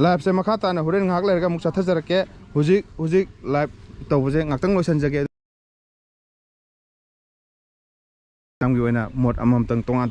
ꯂꯥꯏꯞꯁꯦ ꯃꯈꯥ ꯇꯥꯅ ꯍꯣꯔꯦꯟ ꯉꯥꯏꯍꯥꯛ ꯂꯩꯔꯒ ꯑꯃꯨꯛ ꯆꯠꯊꯖꯔꯛꯀꯦ꯫ ꯍꯧꯖꯤꯛ, ꯍꯧꯖꯤꯛ ꯂꯥꯏꯞ ꯇꯧꯕꯁꯦ ꯉꯥꯛꯇꯪ ꯂꯣꯏꯁꯤꯟꯖꯒꯦ꯫ ꯃꯌꯥꯝꯒꯤ ꯑꯣꯏꯅ ꯃꯣꯠ ꯑꯃꯃꯝꯇꯪ ꯇꯣꯉꯥꯟ